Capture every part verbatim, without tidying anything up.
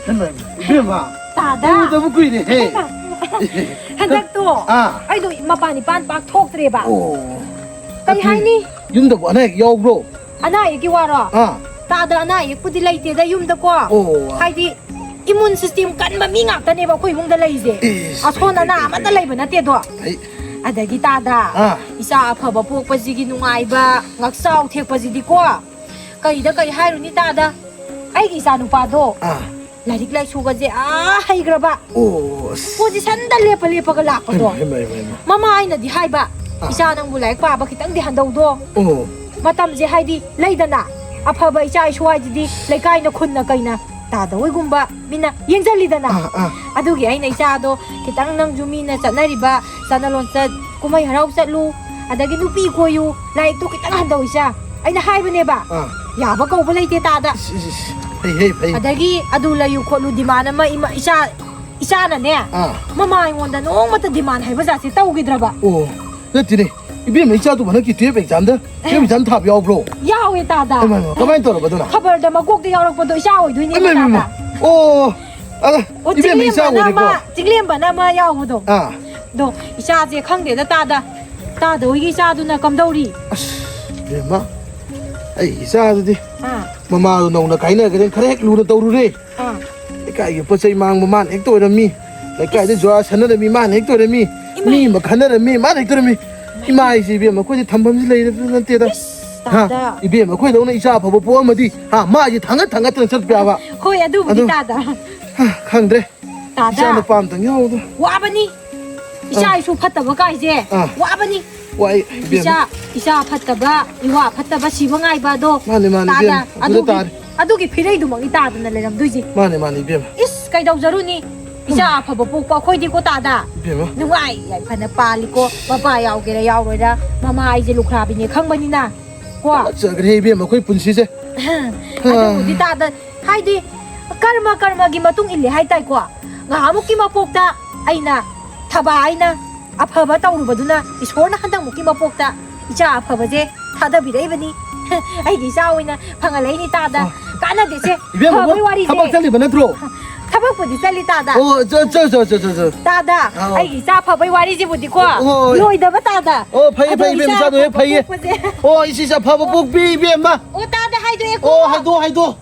ꯍꯩꯃꯥ, ꯏꯕꯦꯝꯃ, ꯇꯥꯗ꯫ ꯎꯗꯕ ꯀꯨꯏꯔꯦꯍꯦ꯫ ꯍꯟꯗꯛꯇꯣ ꯑꯥ꯫ ꯑꯩꯗꯣ ꯃꯄꯥꯟ ꯏꯄꯥꯟ ꯄꯥꯛ ꯊꯣꯛꯇ꯭ꯔꯦꯕ꯫ ꯑꯣ꯫ ꯀꯩ ꯍꯥꯏꯅꯤ? ꯌꯨꯝꯗꯕꯨ ꯑꯅꯥ ꯑꯌꯦꯛ ꯌꯥꯎꯕ꯭ꯔꯣ? ꯑꯅꯥ ꯑꯌꯦꯛꯀꯤ ꯋꯥꯔꯣ? ꯑꯥ꯫ ꯇꯥꯗ, ꯑꯅꯥ ꯑꯌꯦꯛꯄꯨꯗꯤ ꯂꯩꯇꯦꯗ ꯌꯨꯝꯗꯀꯣ꯫ ꯑꯣ꯫ ꯍꯥꯏꯗꯤ ꯏꯃꯨꯟ ꯁꯤꯁꯇꯦꯝ ꯀꯟꯕ ꯃꯤ ꯉꯥꯛꯇꯅꯦꯕ ꯑꯩꯈꯣꯏ ꯏꯃꯨꯡꯗ ꯂꯩꯔꯤꯁꯦ꯫ ꯏꯁ, ꯑꯁꯣꯟ ꯐꯩ, ꯑꯅꯥ ꯐꯩ, ꯑꯃꯠꯇ ꯐꯩ, ꯂꯩꯕ ꯅꯠꯇꯦꯗꯣ꯫ ꯐꯩ꯫ ꯑꯗꯒꯤ ꯇꯥꯗ, ꯑꯥ꯫ ꯏꯆꯥ ꯑꯐꯕ ꯄꯣꯛꯄꯁꯤꯒꯤ ꯅꯨꯡꯉꯥꯏꯕ, ꯉꯛꯆꯥꯎ ꯊꯦꯛꯄꯁꯤꯗꯤꯀꯣ, ꯀꯩꯗ ꯀꯩ ꯍꯥꯏꯔꯨꯅꯤ ꯇꯥꯗ? ꯑꯩꯒꯤ ꯏꯆꯥ ꯅꯨꯄꯥꯗꯣ ꯑꯥ꯫ ꯂꯥꯏꯔꯤꯛ ꯂꯥꯏꯁꯨꯒꯁꯦ ꯑꯥ ꯍꯩꯈ꯭ꯔꯕ꯫ ꯑꯣ, ꯑꯁ꯫ ꯄꯣꯖꯤꯁꯟꯗ ꯂꯦꯞꯄ ꯂꯦꯞꯄꯒ ꯂꯥꯛꯄꯗꯣ꯫ ꯍꯩꯃꯥ, ꯍꯩꯃꯥ, ꯍꯩꯃꯥ꯫ ꯃꯃꯥ ꯑꯩꯅꯗꯤ ꯍꯥꯏꯕ, ꯑꯥ꯫ "ꯏꯆꯥ ꯅꯪꯕꯨ ꯂꯥꯏꯔꯤꯛ ꯄꯥꯕ ꯈꯤꯇꯪꯗꯤ ꯍꯟꯗꯧꯗꯣ꯫ ꯑꯣ꯫ ꯃꯇꯝꯁꯦ ꯍꯥꯏꯗꯤ ꯂꯩꯗꯅ, ꯑꯐꯕ ꯏꯆꯥ ꯏꯁꯨ ꯍꯥꯏꯁꯤꯗꯤ ꯂꯩꯀꯥꯏꯅ ꯈꯨꯟꯅ ꯀꯩꯅ ꯇꯥꯗ ꯍꯣꯏꯒꯨꯝꯕ ꯃꯤꯅ ꯌꯦꯡꯁꯤꯜꯂꯤꯗꯅ꯫ ꯑꯥ, ꯑꯥ꯫ ꯑꯗꯨꯒꯤ ꯑꯩꯅ ꯏꯆꯥꯗꯣ ꯈꯤꯇꯪ ꯅꯪꯁꯨ ꯃꯤꯅ ꯆꯠꯅꯔꯤꯕ ꯆꯠꯅ ꯂꯣꯟꯆꯠ, ꯀꯨꯝꯍꯩ ꯍꯔꯥꯎ ꯆꯠꯂꯨ, ꯑꯗꯒꯤ ꯅꯨꯄꯤ ꯀꯣꯏꯌꯨ, ꯂꯥꯏꯔꯤꯛꯇꯣ ꯈꯤꯇꯪ ꯍꯟꯗꯧ ꯏꯆꯥ", ꯑꯩꯅ ꯍꯥꯏꯕꯅꯦꯕ꯫ ꯑꯥ꯫ ꯌꯥꯕ ꯀꯧꯕ ꯂꯩꯇꯦ ꯇꯥꯗ꯫ ꯏꯁ, ꯏꯁ, ꯏꯁ꯫ ꯐꯩ, ꯐꯩ, ꯐꯩ꯫ ꯑꯗꯒꯤ ꯑꯗꯨ ꯂꯩꯌꯨ ꯈꯣꯠꯂꯨ ꯗꯤꯃꯥꯟ ꯑꯃ ꯏꯃꯥ, ꯏꯆꯥ, ꯏꯆꯥꯅꯅꯦ꯫ ꯑꯥ꯫ ꯃꯃꯥ ꯑꯩꯉꯣꯟꯗ ꯅꯣꯡꯃꯇ ꯗꯤꯃꯥꯟ ꯍꯥꯏꯕ ꯖꯥꯠꯁꯦ ꯇꯧꯈꯤꯗ꯭ꯔꯕ꯫ ꯑꯣ, ꯅꯠꯇꯦꯅꯦ꯫ ꯏꯕꯦꯝꯃ ꯏꯆꯥꯗꯨꯕꯨ ꯍꯟꯗꯛꯀꯤ ꯇꯨꯌꯦꯞ ꯑꯦꯛꯖꯥꯝꯗ, ꯇꯨꯌꯦꯞ ꯑꯦꯛꯖꯥꯝ ꯊꯥꯕ ꯌꯥꯎꯕ꯭ꯔꯣ? ꯌꯥꯎꯋꯦ ꯇꯥꯗ꯫ ꯍꯩꯃꯥ, ꯍꯩꯃꯥ, ꯀꯃꯥꯏꯅ ꯇꯧꯔꯕ ꯑꯗꯨꯅ? ꯈꯕꯔꯗ ꯃꯀꯣꯛꯇ ꯌꯥꯎꯔꯛꯄꯗꯣ ꯏꯆꯥ ꯑꯣꯏꯗꯣꯏꯅꯦꯕ ꯏꯃꯥ, ꯏꯃꯥ, ꯏꯃꯥ꯫ ꯇꯥꯗ꯫ ꯑꯣ, ꯑꯗ, ꯑꯣ, ꯏꯕꯦꯝꯃ ꯏꯆꯥ ꯆꯤꯡꯂꯦꯝꯕꯅ ꯑꯣꯏꯔꯦꯀꯣ? ꯑꯃ, ꯆꯤꯡꯂꯦꯝꯕꯅ ꯑꯃ ꯌꯥꯎꯕꯗꯣ꯫ ꯑꯥ꯫ ꯑꯗꯣ ꯏꯆꯥꯁꯦ ꯈꯪꯗꯦꯗ ꯇꯥꯗ꯫ ꯇꯥꯗ ꯍꯣꯏꯒꯤ ꯏꯆꯥꯗꯨꯅ ꯀꯝꯗꯧꯔꯤ? ꯑꯁ, ꯏꯕꯦꯝꯃ, ꯑꯩ ꯏꯆꯥꯗꯨꯗꯤ ꯑꯥ, ꯃꯃꯥꯗꯣ ꯅꯧꯅ ꯀꯥꯏꯅꯈ꯭ꯔꯦ, ꯈꯔ ꯍꯦꯛ ꯂꯨꯅ ꯇꯧꯔꯨꯔꯦ꯫ ꯑꯥ꯫ ꯂꯩꯀꯥꯏꯒꯤ ꯄꯣꯠ ꯆꯩ ꯃꯥꯡꯕ ꯃꯥꯅ ꯍꯦꯛꯇ ꯑꯣꯏꯔꯝꯃꯤ꯫ ꯂꯩꯀꯥꯏꯗ ꯖꯨꯋꯥꯔ ꯁꯥꯟꯅꯔꯝꯃꯤ ꯃꯥꯅ ꯍꯦꯛꯇ ꯑꯣꯏꯔꯝꯃꯤ꯫ ꯏꯃꯥ꯫ ꯃꯤ ꯑꯃ ꯈꯟꯅꯔꯝꯃꯤ ꯃꯥꯅ ꯍꯦꯛꯇ ꯑꯣꯏꯔꯝꯃꯤ꯫ ꯏꯃꯥ ꯍꯥꯏꯁꯤ ꯏꯕꯦꯝꯃ ꯑꯩꯈꯣꯏꯗꯤ ꯊꯝꯐꯝꯁꯤ ꯂꯩꯔꯕ ꯅꯠꯇꯦꯗ꯫ ꯏꯁ, ꯍꯥ? ꯇꯥꯗ꯫ ꯏꯕꯦꯝꯃ ꯑꯩꯈꯣꯏꯗꯧꯅ ꯏꯆꯥ ꯑꯐꯕ ꯄꯣꯛꯑꯝꯃꯗꯤ, ꯍꯥ, ꯃꯥ ꯍꯥꯏꯁꯤ ꯊꯥꯡꯒꯠ ꯊꯥꯡꯒꯠꯇꯅ ꯆꯠꯄ ꯌꯥꯕ꯫ ꯍꯣꯏ, ꯑꯗꯨꯕꯨꯗꯤ ꯑꯗꯨ ꯇꯥꯗ꯫ ꯍꯥ, ꯈꯪꯗ꯭ꯔꯦ꯫ ꯇꯥꯗ꯫ ꯏꯆꯥ ꯅꯨꯄꯥ ꯑꯝꯇꯪ ꯌꯥꯎꯗ꯫ ꯋꯥꯕꯅꯤ꯫ ꯏꯆꯥ ꯑꯥ꯫ ꯏꯁꯨ ꯐꯠꯇꯕ ꯀꯥꯏꯁꯦ ꯑꯥ꯫ ꯋꯥꯕꯅꯤ꯫ ꯋꯥꯏ, ꯏꯕꯦꯝꯃ꯫ ꯏꯆꯥ, ꯏꯆꯥ ꯐꯠꯇꯕ, ꯏꯋꯥ ꯐꯠꯇꯕ ꯁꯤꯕ ꯉꯥꯏꯕ ꯑꯗꯣ꯫ ꯃꯥꯅꯦ, ꯃꯥꯅꯦ, ꯇꯥꯗ꯫ ꯏꯕꯦꯝꯃ, ꯑꯗꯨꯗ ꯑꯗꯨꯒꯤ, ꯇꯥꯔꯦ꯫ ꯑꯗꯨꯒꯤ ꯐꯤꯔꯩꯗꯨꯃꯛꯅꯤ ꯇꯥꯗꯅ ꯂꯩꯔꯝꯗꯣꯏꯁꯦ꯫ ꯃꯥꯅꯦ, ꯃꯥꯅꯦ, ꯏꯕꯦꯝꯃ꯫ ꯏꯁ, ꯀꯩꯗꯧꯖꯔꯨꯅꯤ? ꯏꯆꯥ ꯑꯐꯕ ꯄꯣꯛꯄ ꯑꯩꯈꯣꯏꯗꯤꯀꯣ ꯇꯥꯗ꯫ ꯏꯕꯦꯝꯃ꯫ ꯅꯨꯡꯉꯥꯏ ꯌꯥꯏꯐꯅ ꯄꯥꯜꯂꯤꯀꯣ꯫ ꯃꯄꯥ ꯌꯥꯎꯒꯦꯔꯥ ꯌꯥꯎꯔꯣꯏꯔꯥ, ꯃꯃꯥ ꯑꯩꯁꯦ ꯂꯨꯈ꯭ꯔꯥꯕꯤꯅꯦ ꯈꯪꯕꯅꯤꯅ꯫ ꯀꯣ? ꯐꯠꯖꯈ꯭ꯔꯦ ꯏꯕꯦꯝꯃ ꯑꯩꯈꯣꯏ ꯄꯨꯟꯁꯤꯁꯦ꯫ ꯑꯗꯨꯕꯨꯗꯤ ꯇꯥꯗ, ꯍꯥꯏꯗꯤ ꯀꯔꯃ, ꯀꯔꯃꯒꯤ ꯃꯇꯨꯡ ꯏꯜꯂꯦ ꯍꯥꯏꯇꯥꯏꯀꯣ꯫ ꯉꯍꯥꯟꯃꯨꯛꯀꯤ ꯃꯄꯣꯛꯇ ꯑꯩꯅ ꯊꯕꯥ ꯑꯩꯅ ꯑꯐꯕ ꯇꯧꯔꯨꯕꯗꯨꯅ ꯏꯁꯣꯔꯅ ꯍꯟꯗꯛꯃꯨꯛꯀꯤ ꯃꯄꯣꯛꯇ ꯏꯆꯥ ꯑꯐꯕꯁꯦ ꯊꯥꯗꯕꯤꯔꯛꯏꯕꯅꯤ꯫ ꯑꯩꯒꯤ ꯏꯆꯥ ꯑꯣꯏꯅ ꯐꯪꯍꯜꯂꯛꯏꯅꯤ ꯇꯥꯗ꯫ ꯑ, ꯀꯥꯟꯅꯗꯦꯁꯦ꯫ ꯏꯕꯦꯝꯃ, ꯐꯕꯩ ꯋꯥꯔꯤꯁꯦ꯫ ꯊꯕꯛ ꯆꯠꯂꯤꯕ ꯅꯠꯇ꯭ꯔꯣ? ꯊꯕꯛꯄꯨꯗꯤ ꯆꯠꯂꯤ, ꯇꯥꯗ꯫ ꯑꯣ, ꯆꯠ, ꯆꯠ, ꯆꯠ, ꯆꯠ, ꯆꯠ꯫ ꯇꯥꯗ, ꯑꯥꯎ꯫ ꯑꯩꯒꯤ ꯏꯆꯥ ꯐꯕꯩ ꯋꯥꯔꯤꯁꯤꯕꯨꯗꯤꯀꯣ, ꯍꯣꯏ꯫ ꯂꯣꯏꯗꯕ, ꯇꯥꯗ꯫ ꯑꯣ, ꯐꯩꯌꯦ, ꯑꯗꯣ ꯐꯩꯌꯦ, ꯏꯕꯦꯝꯃ, ꯏꯆꯥ ꯏꯆꯥꯗꯣ ꯍꯦꯛ ꯑꯐꯕ ꯐꯩꯌꯦ꯫ ꯄꯣꯛꯄꯁꯦ꯫ ꯑꯣ, ꯏꯆꯦ ꯏꯆꯥ ꯐꯕ ꯄꯣꯛꯄꯤ, ꯏꯕꯦꯝꯃ꯫ ꯑꯣ, ꯇꯥꯗ ꯍꯥꯏꯗꯣꯛꯑꯦꯀꯣ꯫ ꯑꯣ, ꯍꯥꯏꯗꯣꯛꯑꯣ, ꯍꯥꯏꯗꯣꯛꯑꯣ꯫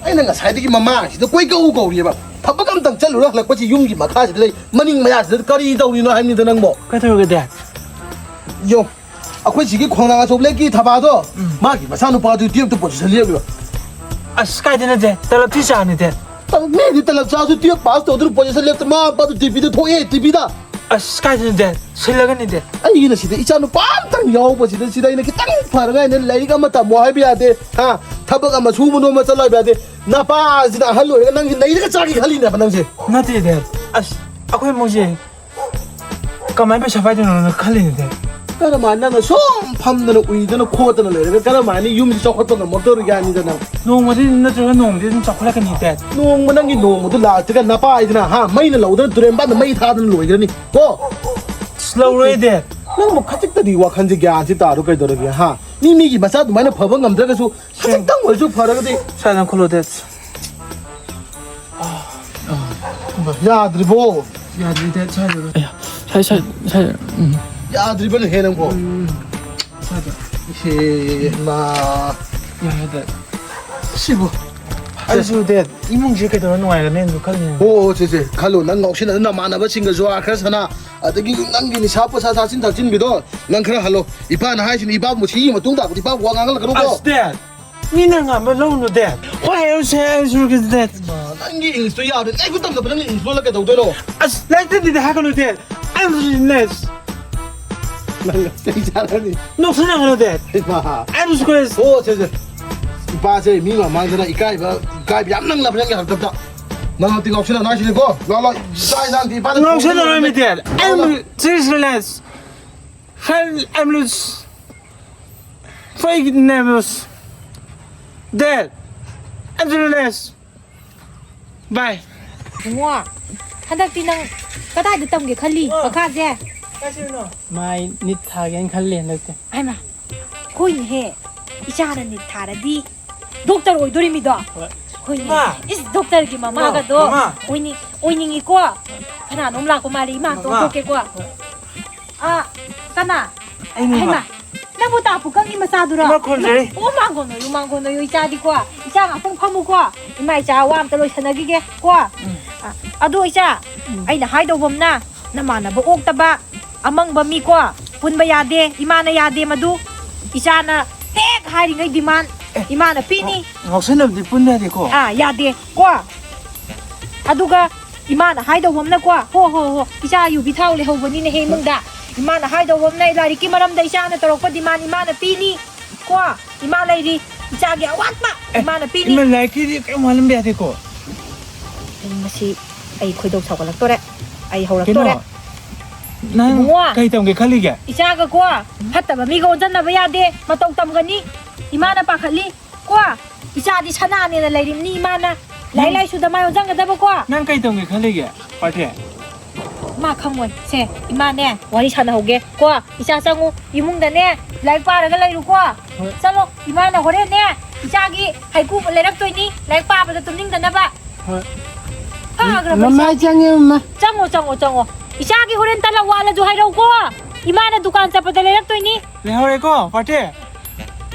ꯑꯩꯅ ꯉꯁꯥꯏꯗꯒꯤ ꯃꯃꯥꯁꯤꯗ ꯀꯣꯏ ꯀꯧ ꯀꯧꯔꯤꯑꯕ꯫ ꯊꯕꯛ ꯑꯝꯇꯪ ꯆꯠꯂꯨꯔ ꯍꯜꯂꯛꯄꯁꯤ ꯌꯨꯝꯒꯤ ꯃꯈꯥꯁꯤꯗ ꯂꯩ, ꯃꯅꯤꯡ ꯃꯌꯥꯁꯤꯗ ꯀꯔꯤ ꯇꯧꯔꯤꯅꯣ ꯍꯥꯏꯕꯅꯤꯗ ꯅꯪꯕꯣ꯫ ꯀꯩꯗꯧꯔꯒꯦ, ꯗꯦ? ꯌꯣ, ꯑꯩꯈꯣꯏ ꯁꯤꯒꯤ ꯈꯣꯡꯅꯥꯡ ꯑꯆꯧꯕ ꯂꯩꯀꯤ ꯊꯕꯥꯗꯣ, ꯎꯝ꯫ ꯃꯥꯒꯤ ꯃꯆꯥꯅꯨꯄꯥꯗꯨ ꯇꯨꯌꯦꯜꯞꯇ ꯄꯣꯖꯤꯁꯟ ꯂꯦꯞꯂꯤꯕ꯫ ꯑꯁ, ꯀꯥꯏꯗꯅꯣ, ꯗꯦ? ꯇꯂꯞꯇꯤ ꯆꯥꯅꯤ, ꯗꯦ꯫ ꯃꯤꯗꯤ ꯇꯂꯞ ꯆꯥꯁꯨ ꯇꯨꯌꯦꯜꯞ ꯄꯥꯁ ꯇꯧꯗꯅ ꯄꯣꯖꯤꯁꯟ ꯂꯦꯞꯇ ꯃꯃꯥ ꯃꯄꯥꯗꯨ ꯇꯤꯚꯤꯗ ꯊꯣꯛꯑꯦ, ꯇꯤꯚꯤꯗ꯫ ꯑꯁ, ꯀꯥꯏꯗꯅꯣ, ꯗꯦ? ꯁꯤꯜꯂꯒꯅꯤ, ꯗꯦ꯫ ꯑꯩꯒꯤꯅ ꯁꯤꯗ ꯏꯆꯥ ꯅꯨꯄꯥ ꯑꯝꯇꯪ ꯌꯥꯎꯕꯁꯤꯗ, ꯁꯤꯗ ꯑꯩꯅ ꯈꯤꯇꯪ ꯐꯔꯒ ꯑꯩꯅ ꯂꯥꯏꯔꯤꯛ ꯑꯃ ꯇꯝꯃꯣ ꯍꯥꯏꯕ ꯌꯥꯗꯦ, ꯍꯥ? ꯊꯕꯛ ꯑꯃ ꯁꯨꯕ ꯅꯣꯝꯕ ꯆꯠꯂꯣ ꯍꯥꯏꯕ ꯌꯥꯗꯦ꯫ ꯅꯄꯥꯁꯤꯅ ꯑꯍꯜ ꯑꯣꯏꯔꯒ ꯅꯪꯁꯦ ꯅꯩꯔꯒ ꯆꯥꯒꯦ ꯈꯜꯂꯤꯅꯦꯕ ꯅꯪꯁꯦ꯫ ꯅꯠꯇꯦ, ꯗꯦ꯫ ꯑꯁ, ꯑꯩꯈꯣꯏ ꯏꯃꯨꯡꯁꯦ ꯀꯃꯥꯏꯅ ꯄꯩꯁꯥ ꯄꯥꯏꯗꯣꯏꯅꯣꯅ ꯈꯜꯂꯤꯅꯦ, ꯗꯦ꯫ ꯀꯔꯝꯍꯥꯏꯅ ꯅꯪꯅ ꯁꯨꯝ ꯐꯝꯗꯅ ꯎꯏꯗꯅ ꯈꯣꯠꯇꯅ ꯂꯩꯔꯒ ꯀꯔꯝꯍꯥꯏꯅ ꯌꯨꯝꯁꯤ ꯆꯥꯎꯈꯠꯄ ꯉꯝꯃꯛꯇꯧꯔꯤꯒꯦ ꯍꯥꯏꯅꯤꯗ ꯅꯪ? ꯅꯣꯡꯃꯗꯤ ꯅꯠꯇ꯭ꯔꯒ ꯅꯣꯡꯃꯗꯤ ꯑꯗꯨꯝ ꯆꯥꯎꯈꯠꯂꯛꯀꯅꯤ, ꯗꯦ꯫ ꯅꯣꯡꯃ ꯅꯪꯒꯤ ꯅꯣꯡꯃꯗꯨ ꯂꯥꯛꯇ꯭ꯔꯒ ꯅꯄꯥ ꯍꯥꯏꯗꯅ, ꯍꯥ, ꯃꯩꯅ ꯂꯧꯗꯅ ꯇꯨꯔꯦꯟ ꯄꯥꯟꯗ ꯃꯩ ꯊꯥꯗꯅ ꯂꯣꯏꯈ꯭ꯔꯅꯤ ꯀꯣ? ꯑꯁ, ꯂꯧꯔꯣꯏ, ꯗꯦ꯫ ꯅꯪꯕꯨ ꯈꯖꯤꯛꯇꯗꯤ ꯋꯥꯈꯜꯁꯦ ꯒ꯭ꯌꯥꯟꯁꯤ ꯇꯥꯔꯣ ꯀꯩꯗꯧꯔꯒꯦ, ꯍꯥ? ꯃꯤ ꯃꯤꯒꯤ ꯃꯆꯥ ꯑꯗꯨꯃꯥꯏꯅ ꯐꯕ ꯉꯝꯗ꯭ꯔꯒꯁꯨ ꯈꯖꯤꯛꯇꯪ ꯑꯣꯏꯔꯁꯨ ꯐꯔꯒꯗꯤ꯫ ꯁꯥꯏ ꯅꯪ ꯈꯨꯜꯂꯣ, ꯗꯦ꯫ ꯌꯥꯗ꯭ꯔꯤꯕꯣ? ꯌꯥꯗ꯭ꯔꯤ, ꯗꯦ, ꯁ꯭ꯋꯥꯏꯗ꯫ ꯑꯌꯥ, ꯁ꯭ꯋꯥꯏ, ꯁ꯭ꯋꯥꯏ, ꯁ꯭ꯋꯥꯏꯗ꯫ ꯎꯝ꯫ ꯌꯥꯗ꯭ꯔꯤꯕꯅꯦꯍꯦ ꯅꯪꯕꯣ? ꯎꯝ, ꯁ꯭ꯋꯥꯏꯗ꯫ ꯍꯦ, ꯃꯥ꯫ ꯌꯥꯔꯦ, ꯗꯦ꯫ ꯁꯤꯕꯨ꯫ ꯑꯩꯁꯨ, ꯗꯦ, ꯏꯃꯨꯡꯁꯦ ꯀꯩꯗꯧꯔ ꯅꯨꯡꯉꯥꯏꯒꯅꯤ ꯑꯗꯨ ꯈꯜꯂꯤꯅꯦ꯫ ꯑꯣ, ꯑꯣ, ꯁꯦ, ꯁꯦ, ꯈꯜꯂꯣ꯫ ꯅꯪ ꯉꯥꯎꯁꯤꯟꯅꯗꯅ ꯅꯃꯥꯟꯅꯕꯁꯤꯡꯒ ꯖꯨꯋꯥ ꯈꯔ ꯁꯥꯟꯅ, ꯑꯗꯒꯤ ꯅꯪꯒꯤ ꯅꯤꯁꯥ ꯄꯨꯁꯥ ꯆꯥꯁꯤꯟ ꯊꯛꯆꯤꯟꯕꯤꯗꯣ ꯅꯪ ꯈꯔ ꯍꯜꯂꯣ꯫ ꯏꯄꯥꯅ ꯍꯥꯏꯁꯤꯅꯤ, ꯏꯄꯥꯕꯨ ꯁꯤꯒꯤ ꯃꯇꯨꯡ ꯇꯥꯕꯗ ꯏꯄꯥꯕꯨ ꯋꯥ ꯉꯥꯡꯍꯜꯂꯛꯀꯅꯨꯀꯣ꯫ ꯑꯁ, ꯗꯦ, ꯃꯤꯅ ꯉꯥꯡꯕ ꯂꯧꯅꯨ, ꯗꯦ꯫ ꯍꯣꯏ, ꯑꯩ ꯁꯦ-, ꯑꯩ ꯁꯨꯔꯒꯦ, ꯗꯦ꯫ ꯅꯪꯒꯤ ꯏꯪꯂꯤꯁꯇꯣ ꯌꯥꯗꯦ꯫ ꯂꯥꯏꯔꯤꯛꯄꯨ ꯇꯝꯗꯕ ꯅꯪꯅ ꯏꯪꯂꯤꯁ ꯂꯣꯜꯂ ꯀꯩꯗꯧꯗꯣꯏꯅꯣ? ꯑꯁ, ꯂꯥꯏꯔꯤꯛ ꯇꯝꯗꯦꯗꯤ ꯍꯥꯏꯒꯅꯨ, ꯗꯦ꯫ ꯑꯩ ꯏꯪꯂꯤꯁ꯫ ꯅꯪ ꯆꯩ ꯆꯥꯔꯅꯤ꯫ ꯅꯣꯛꯁꯤꯟꯅꯒꯅꯨ, ꯗꯦ꯫ ꯏꯃꯥ꯫ ꯑꯩ ꯏꯪꯂꯤꯁ ꯀꯣꯂꯦꯖ꯫ ꯑꯣ, ꯁꯦ, ꯁꯦ꯫ ꯏꯄꯥꯁꯦ ꯃꯤ ꯃꯃꯥꯡꯗꯅ ꯏꯀꯥꯏꯕ, ꯏꯀꯥꯏꯕ ꯌꯥꯝ ꯅꯪꯂꯕ ꯅꯪꯒꯤ ꯍꯥꯛꯇꯞꯇ꯫ ꯅꯪ ꯍꯧꯖꯤꯛ ꯉꯥꯎꯁꯤꯟꯅꯅꯨ ꯍꯥꯏꯁꯤꯅꯤꯀꯣ꯫ ꯂꯥꯛꯑꯣ, ꯂꯥꯛꯑꯣ꯫ ꯆꯥꯛ ꯏꯟꯖꯥꯡꯗꯤ ꯏꯄꯥꯅ ꯉꯥꯎꯁꯤꯟꯅꯔꯣꯏ, ꯊꯣꯡꯉꯒ ꯃꯤ, ꯗꯦ꯫ ꯑꯩ ꯂꯥꯛꯑꯣ, ꯂꯥꯛꯑꯣ꯫ English, series release. ꯍꯦꯜ ꯑꯦꯝꯕꯨꯂꯦꯟꯁ꯫ That ambulance. ꯕꯥꯏ꯫ ꯏꯕꯨꯡꯉꯣ, ꯍꯟꯗꯛꯇꯤ ꯅꯪ ꯀꯗꯥꯏꯗ ꯇꯝꯒꯦ ꯈꯜꯂꯤ? ꯑꯣ꯫ ꯃꯈꯥꯁꯦ? ꯀꯥꯏ ꯆꯠꯂꯤꯅꯣ? ꯃꯥꯏ ꯅꯤꯠ ꯊꯥꯒꯦꯅ ꯈꯜꯂꯤ ꯍꯟꯗꯛꯇꯤ꯫ ꯍꯥꯏꯃ, ꯍꯣꯏꯅꯦꯍꯦ, ꯏꯆꯥꯅ ꯅꯤꯠ ꯊꯥꯔꯗꯤ ꯗꯣꯛꯇꯔ ꯑꯣꯏꯗꯣꯔꯤꯃꯤꯗꯣ꯫ ꯍꯣꯏ꯫ ꯍꯣꯏꯅꯦ꯫ ꯏꯃꯥ! ꯏꯁ, ꯗꯣꯛꯇꯔꯒꯤ ꯃꯃꯥꯒꯗꯣ ꯃꯃꯥ! ꯑꯣꯏꯅꯤꯡ-, ꯑꯣꯏꯅꯤꯡꯉꯤꯀꯣ꯫ ꯀꯅꯥꯅꯣꯝ ꯂꯥꯛꯄ ꯃꯥꯜꯂꯦ, ꯏꯃꯥ ꯑꯝꯇ ꯃꯃꯥ! ꯑꯣꯟꯊꯣꯛꯀꯦꯀꯣ꯫ ꯍꯣꯏ꯫ ꯑꯥ, ꯀꯅꯥ? ꯑꯩꯅꯦ, ꯏꯃꯥ꯫ ꯍꯩꯃꯥ, ꯅꯪꯕꯨ ꯇꯥ ꯄꯨꯀꯪꯒꯤ ꯃꯆꯥꯗꯨꯔꯣ? ꯏꯃꯥ ꯈꯨꯔꯨꯝꯖꯔꯤ꯫ ꯑꯣ, ꯃꯥꯡꯒꯣꯟ ꯑꯣꯏꯌꯨ, ꯃꯥꯡꯒꯣꯟ ꯑꯣꯏꯌꯨ, ꯏꯆꯥꯗꯤꯀꯣ꯫ ꯏꯆꯥ ꯉꯥꯛꯇꯪ ꯐꯝꯃꯨꯀꯣ꯫ ꯏꯃꯥ ꯏꯆꯥ ꯋꯥ ꯑꯝꯇ ꯂꯣꯏꯁꯟꯅꯈꯤꯒꯦ ꯀꯣ꯫ ꯎꯝ꯫ ꯑ, ꯑꯗꯣ ꯏꯆꯥ, ꯎꯝ꯫ ꯑꯩꯅ ꯍꯥꯏꯗꯧꯕ ꯑꯃꯅ, ꯅꯃꯥꯟꯅꯕ ꯑꯣꯛꯇꯕ, ꯑꯃꯪꯕ ꯃꯤꯀꯣ ꯄꯨꯟꯕ ꯌꯥꯗꯦ, ꯏꯃꯥꯅ ꯌꯥꯗꯦ ꯃꯗꯨ꯫ ꯏꯆꯥꯅ ꯍꯦꯛ ꯍꯥꯏꯔꯤꯉꯩ demand ꯑꯦ, ꯏꯃꯥꯅ ꯄꯤꯅꯤ꯫ ꯉꯥꯎ-, ꯉꯥꯎꯁꯟꯅꯕꯗꯤ ꯄꯨꯟꯕ ꯌꯥꯗꯦꯀꯣ? ꯑꯥ, ꯌꯥꯗꯦ ꯀꯣ꯫ ꯑꯗꯨꯒ ꯏꯃꯥꯅ ꯍꯥꯏꯗꯧꯕ ꯑꯃꯅꯀꯣ, ꯍꯣ, ꯍꯣ, ꯍꯣ, ꯏꯆꯥ ꯌꯨꯕꯤ ꯊꯥꯎ ꯂꯩꯍꯧꯕꯅꯤꯅꯦꯍꯦ ꯏꯃꯨꯡꯗ꯫ ꯏꯃꯥꯅ ꯍꯥꯏꯗꯧꯕ ꯑꯃꯅ ꯂꯥꯏꯔꯤꯛꯀꯤ ꯃꯔꯝꯗ ꯏꯆꯥꯅ ꯇꯧꯔꯛꯄ demand ꯏꯃꯥꯅ ꯄꯤꯅꯤ ꯀꯣ꯫ ꯏꯃꯥ ꯂꯩꯔꯤ, ꯏꯆꯥꯒꯤ ꯑꯋꯥꯠꯄ ꯑꯦ, ꯏꯃꯥꯅ ꯄꯤꯅꯤ꯫ ꯏꯃꯥ, ꯂꯥꯏꯔꯤꯛꯀꯤꯗꯤ ꯀꯔꯤꯝ ꯋꯥꯍꯟꯕ ꯌꯥꯗꯦꯀꯣ꯫ ꯎꯝ, ꯃꯁꯤ ꯑꯩ ꯈꯣꯏꯗꯧ ꯁꯥꯎꯒꯠꯂꯛꯇꯣꯔꯦ꯫ ꯑꯩ ꯍꯧꯔꯛꯇꯣꯔꯦ꯫ ꯀꯩꯅꯣ? ꯅꯪ ꯏꯕꯨꯡꯉꯣ! ꯀꯩ ꯇꯝꯒꯦ ꯈꯜꯂꯤꯒꯦ? ꯏꯆꯥꯒ ꯀꯣ, ꯐꯠꯇꯕ ꯃꯤꯒ ꯑꯣꯟꯁꯤꯟꯅꯕ ꯌꯥꯗꯦ, ꯃꯇꯧ ꯇꯝꯒꯅꯤ꯫ ꯏꯃꯥꯅ ꯄꯥꯈꯠꯂꯤ ꯀꯣ꯫ ꯏꯆꯥꯗꯤ ꯁꯅꯥꯅꯦꯅ ꯂꯩꯔꯤꯕꯅꯤ ꯏꯃꯥꯅ꯫ ꯂꯥꯏꯔꯤꯛ ꯅꯪ ꯂꯥꯏꯁꯨꯗ ꯃꯥꯏ ꯑꯣꯟꯁꯤꯟꯒꯗꯕ ꯀꯣ꯫ ꯅꯪ ꯀꯩ ꯇꯝꯒꯦ ꯈꯜꯂꯤꯒꯦ, ꯄꯥꯔꯊꯤ? ꯃꯥ ꯈꯪꯉꯣꯏ꯫ ꯁꯦ, ꯏꯃꯥꯅꯦ, ꯋꯥꯔꯤ ꯁꯥꯟꯅꯍꯧꯒꯦ ꯀꯣ꯫ ꯏꯆꯥ ꯆꯪꯉꯨ, ꯏꯃꯨꯡꯗꯅꯦ, ꯂꯥꯏꯔꯤꯛ ꯄꯥꯔꯒ ꯂꯩꯔꯨꯀꯣ꯫ ꯍꯣꯏ꯫ ꯆꯠꯂꯣ, ꯏꯃꯥꯅ ꯍꯣꯔꯦꯟꯅꯦ, ꯏꯆꯥꯒꯤ ꯍꯩꯀꯨ ꯂꯩꯔꯛꯇꯣꯏꯅꯤ, ꯂꯥꯏꯔꯤꯛ ꯄꯥꯕꯗ ꯇꯨꯝꯅꯤꯡꯗꯅꯕ꯫ ꯍꯣꯏ꯫ ꯐꯈ꯭ꯔꯕ ꯃꯃꯥ ꯏꯆꯥ? ꯆꯪꯉꯦ, ꯃꯃꯥ꯫ ꯆꯪꯉꯣ, ꯆꯪꯉꯣ, ꯆꯪꯉꯣ꯫ ꯏꯆꯥꯒꯤ ꯍꯣꯔꯦꯟ ꯇꯂꯞ ꯋꯥꯠꯂꯁꯨ ꯍꯥꯏꯔꯛꯎꯀꯣ꯫ ꯏꯃꯥꯅ ꯗꯨꯀꯥꯟ ꯆꯠꯄꯗ ꯂꯩꯔꯛꯇꯣꯏꯅꯤ꯫ ꯂꯩꯍꯧꯔꯦꯀꯣ, ꯄꯥꯔꯊꯤ꯫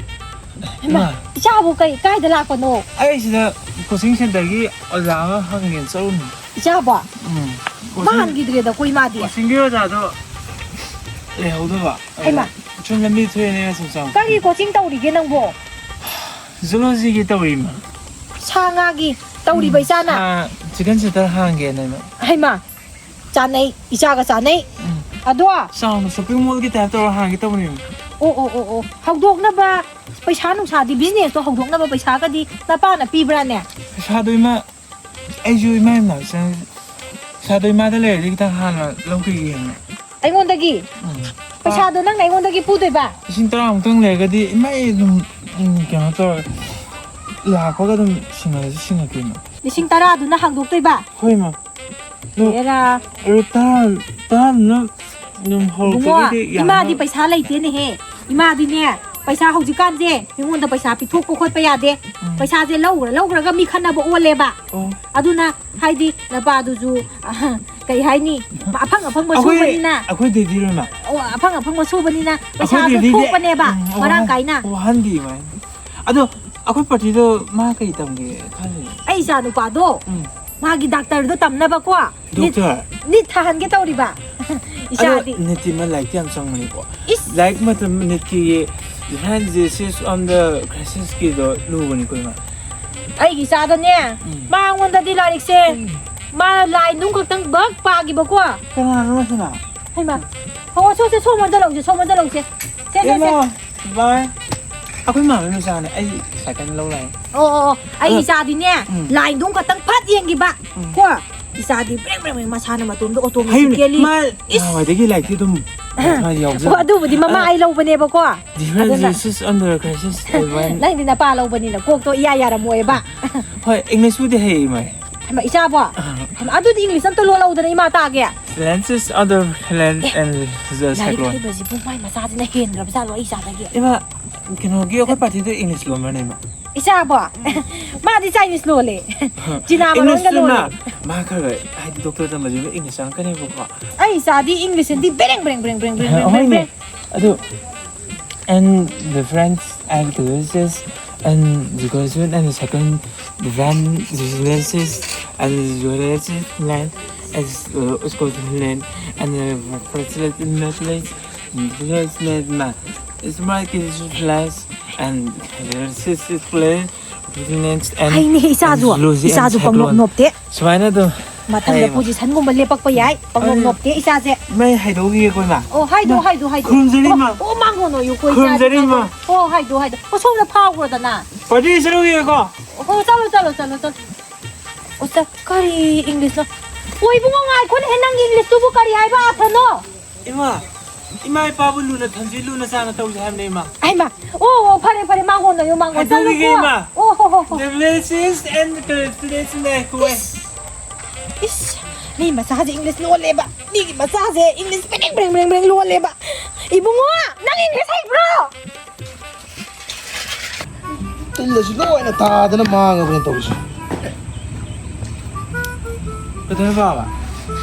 ꯍꯩꯃꯥ, ꯏꯃꯥ꯫ ꯏꯆꯥꯕꯨ ꯀꯩ, ꯀꯥꯏꯗ ꯂꯥꯛꯄꯅꯣ? ꯑꯩ ꯁꯤꯗ coaching centerꯒꯤ ꯑꯣꯖꯥ ꯑꯃ ꯍꯪꯒꯦꯅ ꯆꯠꯂꯨꯕꯅꯤ꯫ ꯏꯆꯥꯕꯣ? ꯎꯝ꯫ ꯃꯥ coaching ꯍꯟꯈꯤꯗ꯭ꯔꯦꯗ, ꯀꯣꯏ ꯃꯥꯗꯤ꯫ Coachingꯒꯤ ꯑꯣꯖꯥꯗꯣ ꯂꯩꯍꯧꯗꯕ꯫ ꯍꯩꯃꯥ꯫ ꯁꯨꯝ ꯂꯝꯕꯤ ꯊꯣꯛꯑꯦꯅꯦ, ꯁꯨꯝ ꯆꯪꯉꯛꯄ꯫ ꯀꯔꯤ coaching ꯇꯧꯔꯤꯒꯦ ꯅꯪꯕꯣ? Zoologyꯒꯤ ꯇꯧꯔꯤꯃ꯫ ꯁꯥ ꯉꯥꯒꯤ ꯇꯧꯔꯤꯕ ꯎꯝ, ꯏꯆꯥꯅ? ꯁꯥ, chicken centre ꯍꯥꯡꯒꯦꯅ ꯏꯃꯥ꯫ ꯍꯩꯃꯥ, ꯆꯥꯅꯩ, ꯏꯆꯥꯒ ꯆꯥꯅꯩ꯫ ꯎꯝ꯫ ꯑꯗꯣ? ꯆꯥꯎꯅ shopping mallꯒꯤ type ꯇꯧꯔ ꯍꯥꯡꯒꯦ ꯇꯧꯕꯅꯦꯃꯤ꯫ ꯑꯣ, ꯑꯣ, ꯑꯣ, ꯑꯣ꯫ ꯍꯧꯗꯣꯛꯅꯕ ꯄꯩꯁꯥ ꯅꯨꯡꯁꯥꯗꯤ, businessꯇꯣ ꯍꯧꯗꯣꯛꯅꯕ ꯄꯩꯁꯥꯒꯗꯤ ꯅꯄꯥꯅ ꯄꯤꯕ꯭ꯔꯥꯅꯦ? ꯄꯩꯁꯥꯗꯣ ꯏꯃꯥ, ꯑꯩꯁꯨ ꯏꯃꯥ ꯏꯃꯥ ꯆꯪ-, ꯄꯩꯁꯥꯗꯣ ꯏꯃꯥꯗ ꯂꯩꯔꯗꯤ ꯈꯤꯇꯪ ꯍꯥꯟꯅ ꯂꯧꯈꯤꯒꯦꯅ꯫ ꯑꯩꯉꯣꯟꯗꯒꯤ? ꯎꯝ꯫ ꯄꯩꯁꯥꯗꯣ ꯅꯪꯅ ꯑꯩꯉꯣꯟꯗꯒꯤ ꯄꯨꯗꯣꯏꯕ? ꯂꯤꯁꯤꯡ ꯇꯔꯥꯃꯨꯛꯇꯪ ꯂꯩꯔꯒꯗꯤ ꯏꯃꯥ ꯑꯩ ꯑꯗꯨꯝ, ꯎꯝ, ꯀꯩꯅꯣ ꯇꯧꯔꯒ ꯂꯥꯛꯄꯒ ꯑꯗꯨꯝ ꯁꯤꯡꯉꯁꯨ ꯁꯤꯡꯉꯛꯀꯦ ꯏꯃꯥ꯫ ꯂꯤꯁꯤꯡ ꯇꯔꯥꯗꯨꯅ ꯍꯥꯡꯗꯣꯛꯇꯣꯏꯕ? ꯍꯣꯏ ꯏꯃꯥ꯫ ꯑꯗꯨ, ꯍꯦꯔꯥ꯫ ꯑꯗꯨ ꯇꯔꯥ, ꯇꯔꯥꯗꯨꯅ ꯑꯗꯨꯝ ꯏꯕꯨꯡꯉꯣ, ꯍꯧꯔꯛꯄꯒꯤꯗꯤ ꯌꯥꯅꯕ꯫ ꯏꯃꯥꯗꯤ ꯄꯩꯁꯥ ꯂꯩꯇꯦꯅꯦꯍꯦ꯫ ꯏꯃꯥꯗꯤꯅꯦ, ꯄꯩꯁꯥ ꯍꯧꯖꯤꯛꯀꯥꯟꯁꯦ ꯃꯤꯉꯣꯟꯗ ꯄꯩꯁꯥ ꯄꯤꯊꯣꯛꯄ ꯈꯣꯠꯄ ꯌꯥꯗꯦ꯫ ꯎꯝ꯫ ꯄꯩꯁꯥꯁꯦ ꯂꯧꯈ꯭ꯔ ꯂꯧꯈ꯭ꯔꯒ ꯃꯤ ꯈꯠꯅꯕ ꯑꯣꯜꯂꯦꯕ꯫ ꯑꯣ꯫ ꯑꯗꯨꯅ ꯍꯥꯏꯗꯤ ꯅꯄꯥꯗꯨꯁꯨ, ꯑꯍ, ꯀꯩ ꯍꯥꯏꯅꯤ, ꯑꯐꯪ ꯑꯐꯪꯕ ꯑꯩꯈꯣꯏ ꯁꯨꯕꯅꯤꯅ꯫ ꯑꯩꯈꯣꯏ ꯗꯦꯗꯤ ꯔꯣꯏꯃ꯫ ꯑꯣ, ꯑꯐꯪ ꯑꯐꯪꯕ ꯁꯨꯕꯅꯤꯅ ꯑꯩꯈꯣꯏ ꯄꯩꯁꯥꯁꯨ ꯗꯦꯗꯤꯗꯤ, ꯊꯣꯛꯄꯅꯦꯕ ꯎꯝ, ꯃꯔꯥꯡ ꯋꯥꯍꯟ-, ꯀꯥꯏꯅ꯫ ꯋꯥꯍꯟꯗꯦ ꯏꯃꯥ꯫ ꯑꯗꯣ ꯑꯩꯈꯣꯏ ꯄꯥꯔꯇꯤꯗꯣ ꯃꯥ ꯀꯩ ꯇꯝꯒꯦ ꯈꯜꯂꯤ? ꯑꯩ ꯏꯆꯥ ꯅꯨꯄꯥꯗꯣ ꯎꯝ꯫ ꯃꯥꯒꯤ ꯗꯥꯛꯇꯔꯗꯣ ꯇꯝꯅꯕꯀꯣ ꯅꯤꯠ, ꯗꯣꯛꯇꯔ? ꯅꯤꯠ ꯊꯥꯍꯟꯒꯦ ꯇꯧꯔꯤꯕ꯫ ꯑꯗꯣ ꯏꯆꯥꯗꯤ꯫ ꯅꯤꯠꯇꯤ ꯃꯥ ꯂꯥꯏꯔꯤꯛꯇꯤ ꯌꯥꯝ ꯆꯪꯕꯅꯤꯀꯣ꯫ ꯏꯁ! ꯂꯥꯏꯔꯤꯛ ꯃꯇꯝ ꯅꯤꯠꯀꯤ ꯗꯤꯐ꯭ꯔꯦꯟꯁ ꯗꯤꯁꯤꯁ ꯑꯣꯟ ꯗ ꯀ꯭ꯔꯥꯏꯁꯤꯁꯀꯤꯗꯣ ꯂꯨꯕꯅꯤꯀꯣ ꯏꯃꯥ꯫ ꯑꯩꯒꯤ ꯏꯆꯥꯗꯅꯦ, ꯎꯝ꯫ ꯃꯉꯣꯟꯗꯗꯤ ꯂꯥꯏꯔꯤꯛꯁꯦ, ꯎꯝ꯫ ꯃꯥꯅ ꯂꯥꯏꯟꯗꯨꯝ ꯈꯛꯇꯪ ꯕꯛ ꯄꯥꯈꯤꯕꯀꯣ꯫ ꯀꯅꯥꯅꯣ ꯁꯤꯅ? ꯍꯩꯃꯥ, ꯍꯣ, ꯁꯣ, ꯁꯦ, ꯁꯣꯝ ꯑꯣꯟꯁꯤꯜꯂꯧꯁꯦ, ꯁꯣꯝ ꯑꯣꯟꯁꯤꯜꯂꯧꯁꯦ꯫ ꯁꯦ, ꯁꯦ, ꯁꯦ꯫ ꯏꯃꯥ, ꯕꯥꯏ꯫ ꯑꯩꯈꯣꯏ ꯃꯥꯝꯃꯩ ꯃꯆꯥꯅꯦ, ꯑꯩ ꯁꯥꯏꯀꯜ ꯂꯧ ꯂꯥꯛꯑꯦ꯫ ꯑꯣ, ꯑꯣ, ꯑꯣ, ꯑꯩ ꯑꯗꯣ, ꯏꯆꯥꯗꯤꯅꯦ, ꯎꯝ꯫ ꯂꯥꯏꯟꯗꯨꯝ ꯈꯛꯇꯪ ꯐꯠ ꯌꯦꯡꯈꯤꯕ꯫ ꯎꯝ꯫ ꯀꯣ, ꯏꯆꯥꯗꯤ ꯕ꯭ꯔꯦꯡ, ꯕ꯭ꯔꯦꯡ, ꯕ꯭ꯔꯦꯡ ꯃꯁꯥꯅ ꯃꯇꯣꯝꯗ ꯍꯩꯕꯅꯤ꯫ ꯑꯣꯇꯣꯃꯦꯇꯤꯀꯦꯂꯤ꯫ ꯃꯥ ꯏꯁ! ꯅꯍꯥꯟꯋꯥꯏꯗꯒꯤ ꯂꯥꯏꯔꯤꯛꯇꯤ ꯑꯗꯨꯝ ꯃꯥ ꯌꯥꯎꯖꯕꯅꯤ꯫ ꯑꯣ, ꯑꯗꯨꯕꯨꯗꯤ ꯃꯃꯥ ꯑꯗꯣ, ꯑꯩ ꯂꯧꯕꯅꯦꯕꯀꯣ꯫ Different ꯑꯗꯨꯅ resources under crisis ꯑꯗꯨꯃꯥꯏꯅ꯫ ꯅꯪꯗꯤ ꯅꯄꯥ ꯂꯧꯕꯅꯤꯅ ꯀꯣꯛꯇꯣ ꯏꯌꯥ ꯌꯥꯔꯝꯃꯣꯏꯕ꯫ ꯍꯣꯏ, ꯏꯪꯂꯤꯁ ꯄꯨꯗꯤ ꯍꯩ, ꯏꯃꯥ꯫ ꯍꯩꯃꯥ, ꯏꯆꯥꯕꯣ? ꯑꯥ꯫ ꯍꯩꯃꯥ, ꯑꯗꯨꯗꯤ ꯏꯪꯂꯤꯁ ꯑꯝꯇ ꯂꯣꯜꯍꯧꯗꯅ ꯏꯃꯥ ꯇꯥꯒꯦ꯫ Challenges under challenge A, and the ꯂꯥꯏꯔꯤꯛ cyclone꯫ ꯍꯩꯕꯁꯤꯕꯨ ꯃꯥꯏ ꯃꯆꯥꯁꯤꯅ ꯍꯦꯟꯈ꯭ꯔꯕ ꯖꯥꯠꯂꯣ ꯑꯩ ꯏꯆꯥꯗꯒꯤ? ꯏꯃꯥ, ꯀꯩꯅꯣꯒꯤ ꯑꯩꯈꯣꯏ ꯄꯥꯔꯇꯤꯗꯣ ꯏꯪꯂꯤꯁ ꯂꯣꯟꯕꯅꯦ, ꯏꯃꯥ꯫ ꯏꯆꯥꯕꯣ? ꯃꯥꯗꯤ ꯆꯥꯏꯅꯤꯁ ꯂꯣꯜꯂꯦ꯫ ꯆꯤꯅꯥ ꯃꯔꯣꯟꯒ ꯏꯪꯂꯤꯁꯇꯨ, ꯏꯃꯥ, ꯂꯣꯜꯂꯦ꯫ ꯃꯥ ꯈꯔ ꯈꯔ, ꯍꯥꯏꯗꯤ, ꯗꯣꯛꯇꯔ ꯇꯝꯕꯁꯤꯕꯨ ꯏꯪꯂꯤꯁ ꯆꯪꯉꯛꯀꯅꯦꯕꯀꯣ꯫ ꯑꯩ ꯏꯆꯥꯗꯤ ꯏꯪꯂꯤꯁ ꯍꯤꯟꯗꯤ ꯕ꯭ꯔꯦꯡ, ꯕ꯭ꯔꯦꯡ, ꯕ꯭ꯔꯦꯡ, ꯕ꯭ꯔꯦꯡ, ꯕ꯭ꯔꯦꯡ, ꯕ꯭ꯔꯦꯡ, ꯍꯣꯏꯅꯦ꯫ ꯕ꯭ꯔꯦꯡ꯫ ꯑꯗꯨ, and the French and the Russes and the German and the second the French, the Russes and the Russes land as, uh, Scotland and the French Netherlands, Netherlands, it's my kids' place and the Russes' place, Netherlands and, ꯍꯩꯅꯦ, ꯏꯆꯥꯁꯨ, and Lucy and ꯏꯆꯥꯁꯨ ꯄꯪꯅꯣꯞ Cyclone꯫ ꯅꯣꯞꯇꯦ꯫ ꯁꯨꯃꯥꯏꯅ ꯑꯗꯨꯝ ꯃꯊꯟꯗ ꯍꯥꯏꯌꯦꯕ꯫ ꯄꯣꯖꯤꯁꯟꯒꯨꯝꯕ ꯂꯦꯞꯄꯛꯄ ꯌꯥꯏ, ꯄꯪꯅꯣꯞ ꯑꯩ ꯅꯣꯞꯇꯦ ꯏꯆꯥꯁꯦ꯫ ꯃꯩ ꯍꯥꯏꯗꯣꯛꯈꯤꯒꯦꯀꯣ, ꯏꯃꯥ꯫ ꯑꯣ, ꯍꯥꯏꯗꯣ, ꯏꯃꯥ, ꯍꯥꯏꯗꯣ, ꯍꯥꯏꯗꯣ꯫ ꯈꯨꯔꯨꯝꯖꯔꯤ, ꯑꯣ, ꯏꯃꯥ꯫ ꯑꯣ, ꯃꯥꯡꯒꯣꯟ ꯑꯣꯏꯌꯨꯀꯣ, ꯏꯆꯥꯁꯦ, ꯈꯨꯔꯨꯝꯖꯔꯤ, ꯏꯃꯥ꯫ ꯃꯥꯡꯒꯣꯟ꯫ ꯑꯣ, ꯍꯥꯏꯗꯣ, ꯍꯥꯏꯗꯣ꯫ ꯑꯣ, ꯁꯣꯝꯗ ꯐꯥꯎꯈ꯭ꯔꯣꯗꯅ꯫ ꯄꯥꯔꯇꯤ ꯆꯠꯂꯨꯈꯤꯒꯦꯀꯣ꯫ ꯑꯣ, ꯆꯠꯂꯣ, ꯆꯠꯂꯣ, ꯆꯠꯂꯣ, ꯆꯠꯂꯣ꯫ ꯑꯣ, ꯆꯠ-, ꯀꯔꯤ ꯏꯪꯂꯤꯁꯅꯣ? ꯑꯣ, ꯏꯕꯨꯡꯉꯣ, ꯉꯥꯏꯈꯣꯅꯦꯍꯦ, ꯅꯪꯒꯤ ꯏꯪꯂꯤꯁꯇꯨꯕꯨ ꯀꯔꯤ ꯍꯥꯏꯕ ꯑꯥꯔꯊꯅꯣ? ꯏꯃꯥ, ꯏꯃꯥ ꯏꯄꯥꯕꯨ ꯂꯨꯅ ꯊꯝꯁꯤ, ꯂꯨꯅ ꯆꯥꯟꯅ ꯇꯧꯁꯤ ꯍꯥꯏꯕꯅꯦ, ꯏꯃꯥ꯫ ꯍꯩꯃꯥ, ꯑꯣ, ꯑꯣ, ꯐꯔꯦ, ꯐꯔꯦ, ꯃꯥꯡꯒꯣꯟ ꯑꯣꯏꯌꯨ, ꯃꯥꯡꯒꯣꯟ꯫ ꯍꯥꯏꯗꯣꯛꯈꯤꯒꯦ, ꯆꯠꯂꯨꯀꯣ꯫ ꯏꯃꯥ꯫ ꯑꯣ, ꯍꯣ, ꯍꯣ, ꯍꯣ꯫ The blessings and the blessings ꯂꯩ, ꯀꯨꯏ꯫ ꯏꯁ, ꯏꯁ, ꯃꯤ ꯃꯆꯥꯁꯦ ꯏꯪꯂꯤꯁ ꯂꯣꯜꯂꯦꯕ꯫ ꯃꯤꯒꯤ ꯃꯆꯥꯁꯦ ꯏꯪꯂꯤꯁ ꯕ꯭ꯔꯦꯡ, ꯕ꯭ꯔꯦꯡ, ꯕ꯭ꯔꯦꯡ, ꯕ꯭ꯔꯦꯡ ꯂꯣꯜꯂꯦꯕ꯫ ꯏꯕꯨꯡꯉꯣ, ꯅꯪ ꯏꯪꯂꯤꯁ ꯍꯩꯕ꯭ꯔꯣ? ꯇꯤꯜꯂꯁꯤ ꯂꯣꯏꯅ ꯇꯥꯗꯅ ꯃꯥꯡꯉꯕꯅꯦ ꯇꯧꯔꯤꯁꯦ꯫ ꯀꯩꯗꯧꯔꯦ ꯕꯥꯕꯥ?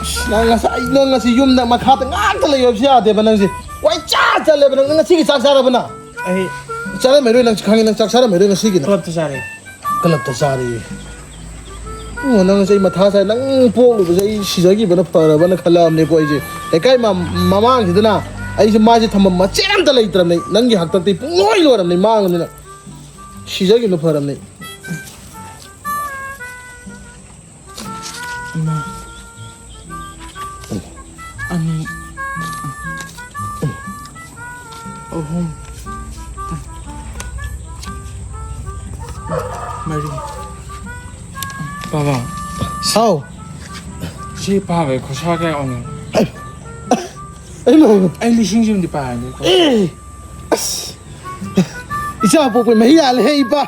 ꯑꯁ, ꯅꯪ ꯉꯁꯥꯏ, ꯅꯪ ꯉꯁꯤ ꯌꯨꯝꯗ ꯃꯈꯥꯗ ꯉꯥꯛꯇ ꯂꯩꯌꯨ ꯍꯥꯏꯕꯁꯨ ꯌꯥꯗꯦꯕ ꯅꯪꯁꯦ꯫ ꯋꯥꯏ ꯆꯥ ꯆꯠꯂꯦꯕ ꯅꯪ꯫ ꯅꯪ ꯉꯁꯤꯒꯤ ꯆꯥꯛ ꯆꯥꯔꯕ ꯅꯪ? ꯑꯩ ꯆꯥꯔꯝꯃꯔꯣꯏ, ꯅꯪꯁꯨ ꯈꯪꯉꯤ, ꯅꯪ ꯆꯥꯛ ꯆꯥꯔꯝꯃꯔꯣꯏ ꯉꯁꯤꯒꯤ ꯅꯪ꯫ ꯀ꯭ꯂꯕꯇ ꯆꯥꯔꯦ꯫ ꯀ꯭ꯂꯕꯇ ꯆꯥꯔꯦꯌꯦ꯫ ꯏꯕꯨꯡꯉꯣ, ꯅꯪꯁꯦ ꯑꯩ ꯃꯊꯥ ꯁꯥꯏ꯫ ꯅꯪ ꯄꯣꯛꯂꯨꯕꯁꯦ ꯑꯩ ꯁꯤꯖꯈꯤꯕꯅ ꯐꯔꯕꯅ ꯈꯜꯂꯛꯑꯕꯅꯦꯀꯣ ꯑꯩꯁꯦ꯫ ꯂꯩꯀꯥꯏ ꯃ-, ꯃꯃꯥꯡꯁꯤꯗꯅ ꯑꯩꯁꯦ ꯃꯥꯏꯁꯦ ꯊꯝꯐꯝ ꯃꯆꯦꯠ ꯑꯝꯇ ꯂꯩꯇ꯭ꯔꯕꯅꯦ꯫ ꯅꯪꯒꯤ ꯍꯥꯛꯇꯛꯇꯤ ꯄꯨꯡꯂꯣꯏ ꯂꯣꯏꯔꯕꯅꯦ, ꯃꯥꯡꯉꯕꯅꯤꯅ꯫ ꯁꯤꯖꯈꯤꯕꯅ ꯐꯔꯕꯅꯦ꯫ ꯑꯃ, ꯑꯅꯤ, ꯑꯍꯨꯝ, ꯃꯔꯤ꯫ ꯕꯥꯕꯥ꯫ ꯍꯥꯎ꯫ ꯁꯤ ꯄꯥꯕꯩ ꯈꯣꯔꯁꯥ ꯀꯌꯥ ꯑꯣꯏꯅꯤ? ꯑꯩ, ꯑꯩ, ꯑꯩ ꯂꯤꯁꯤꯡ ꯑꯃꯗꯤ ꯄꯥꯔꯅꯤꯀꯣ꯫ ꯑꯦ! ꯑꯁ! ꯏꯆꯥ ꯄꯣꯛꯄꯩ ꯃꯍꯤ ꯌꯥꯜꯂꯦꯍꯦ, ꯏꯄꯥ!